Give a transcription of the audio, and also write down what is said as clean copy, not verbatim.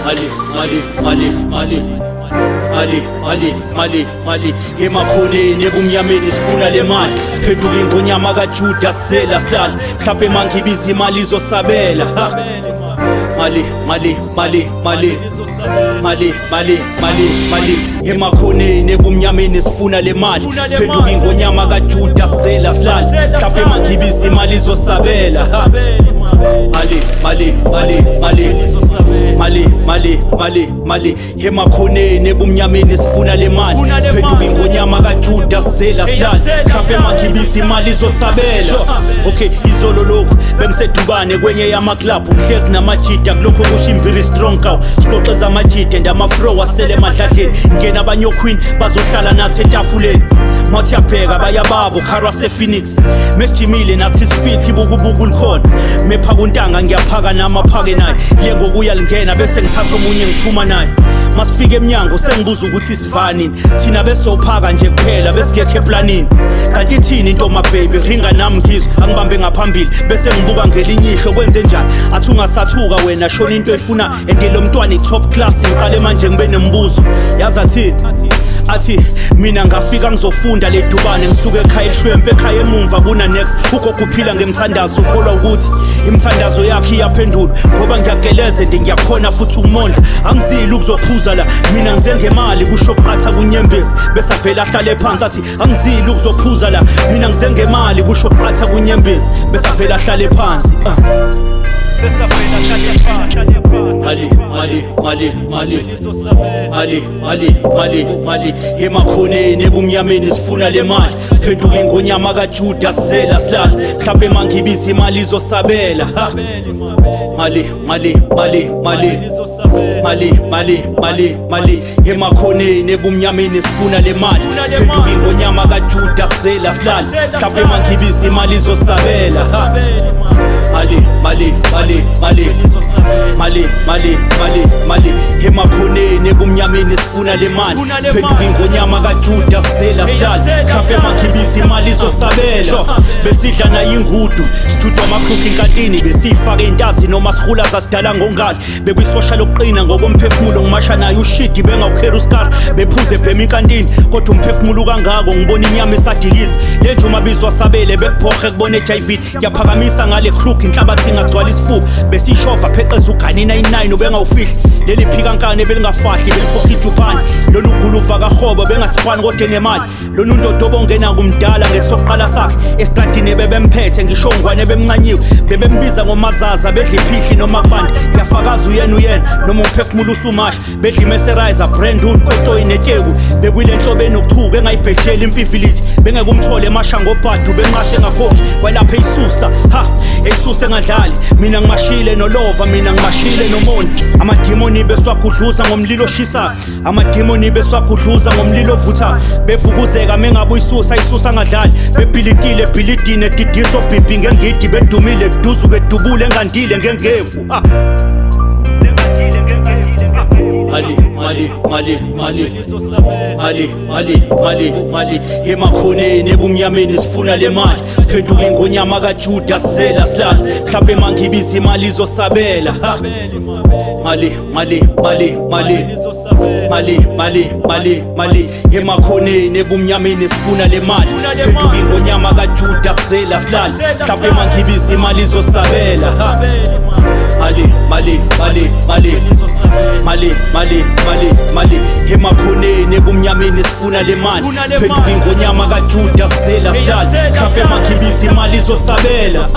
Mali, mali, mali, mali. Mali, mali, mali, mali. Emakhoneni ebumnyameni sifuna le mali. Phenduka ingonyama kaJuda sela sihlala. Mhlawumbe mangibiza imali izosabela. Ha. Mali, mali, mali, mali. Mali, mali, mali, mali. Emakhoneni ebumnyameni sifuna le mali. Phenduka ingonyama kaJuda sela sihlala. Mhlawumbe mangibiza imali izosabela. Ha. Mali, mali, mali, mali. Mali, mali, mali, mali. Emakhoneni ebumnyameni sifuna le mali. Siphenduka ingonyama kaJuda sela sihlala. Mhlawumbe mangibiza imali izosabela. Okay, izolo lokhu bengisedubane kwenye yama-club, ngihlezi namajida kulokho kusho imbiri strong cow. Sixoxe zamajida and amafro wasele emadladleni. Ngena abanye oqueen bazohlala nathi etafuleni. Mawuthi yabheka bayababo kharwa se-Phoenix. Mesijimile nathi sifithi ibukubuku likhona. Mephaka untanga ngiyaphaka namaphake naye. Le ngokuya lingena bese ngithatha omunye ngiphuma naye. Masifika emnyango sengibuza ukuthi sivanini. Thina besophaka nje kuphela besingekho eplanini. Kanti thini intoma baby ringa nami ngizwe angibambe ngaphambili bese ngibuka ngelinye ihlo kwenze njani. Athi ungasathuka wena shona into efuna and lo mntwana i-top class ngiqale manje ngibe nembuzo. Yazi athini? Athi mina ngafika ngizofunda le Dubane, ngisuke ekhaya ehlwempe ekhaya emumva kuna next. Ugogo uphila ngemthandazo, ukholwa ukuthi imithandazo yakhe iyaphendulwa, ngoba ngiyageleza and ngiyakhona futhi ukumondla. Angizili ukuzophuza la mina ngize ngemali, kusho kuqatha kunyembezi, bese avele ahlale phansi. Athi angizili ukuzophuza la mina ngize ngemali, kusho kuqatha kunyembezi, bese avele ahlale phansi. Mali, mali, mali, mali. Mali, mali, mali, mali. Emakhoneni ebumnyameni sifuna le mali. Phenduka ingonyama kaJuda sela sihlala. Mhlawumbe mangibiza imali izosabela. Ha. Mali, mali, mali, mali. Mali, mali, mali, mali. Emakhoneni ebumnyameni sifuna le mali. Phenduka ingonyama kaJuda sela sihlala. Mhlawumbe mangibiza imali izosabela. Ha. Mali, mali, mali, mali. Mali, mali, mali, mali. Emakhoneni ebumnyameni sifuna le mali. Phenduka ingonyama kaJuda sela sihlala. Mhlawumbe mangibiza imali izosabela. Besidla nayo ingudu, sijudwa amakhukhu inkantini, besiyifaka intazi noma sihula zasidala ngongalo. Bekuyisosha lokuqina ngokomphefumulo ngimasha nayo ushidi bengawukhera uskar, bephuze bhema inkantini kodwa umphefumulo kangako ngibona inyama esadikiza. Le njuma bizwa sabele bekuphohe kubona HIV, ngiyaphakamisa ngale crook inhlabathi ingagcwala isifuba. Besishova pheqeza ugani 99 ubengawufihli leli phika nkane belingafahli belikhokha ijupani. Lolu guluva kahobo bengasifani kodwa enemali. Lona undoda obongena kumdala ngesokuqala sakhe esitradini bebemphethe ngisho ngwane bemncanyiwe, bebembiza ngomazaza bedla iphihli noma kubanda. Ngiyafakaza uyena uyena noma umphefumulo usumasha, bedla imeserizer brandwood kotoyi neteku, bekwile nhlobo enokuthuka engayibhejeli imfifilithi, bengeke umthole emasha ngobhadu benqashe engakhokhi kwelapha eyisusa ha eyisusa engadlali. Mina ngimashile nolova, mina ngimashile nomoni, amadimoni beswagudluza ngomlilo oshisayo, amadimoni beswagudluza ngomlilo ovuthayo, bevukuzeka mengabe uyisusa isusa ngadlali, bebhilitile ebhilidini edidiso bhibhi ngengidi, bedumile kuduzuke edubule engandile ngengevu. Ha. Mali, mali, mali, mali. Mali, mali, mali, mali. Emakhoneni ebumnyameni sifuna le mali. Phenduka ingonyama kaJuda sela sihlala. Mhlawumbe mangibiza imali izosabela. Ha. Mali, mali, mali, mali. Mali, mali, mali, mali. Emakhoneni ebumnyameni sifuna le mali. Phenduka ingonyama kaJuda sela sihlala. Mhlawumbe mangibiza imali izosabela. Ha. Mali, mali, mali, mali. Mali, mali, mali, mali. Emakhoneni ebumnyameni sifuna le mali. Phenduka ingonyama kaJuda sela sihlala. Mhlawumbe mangibiza imali izosabela.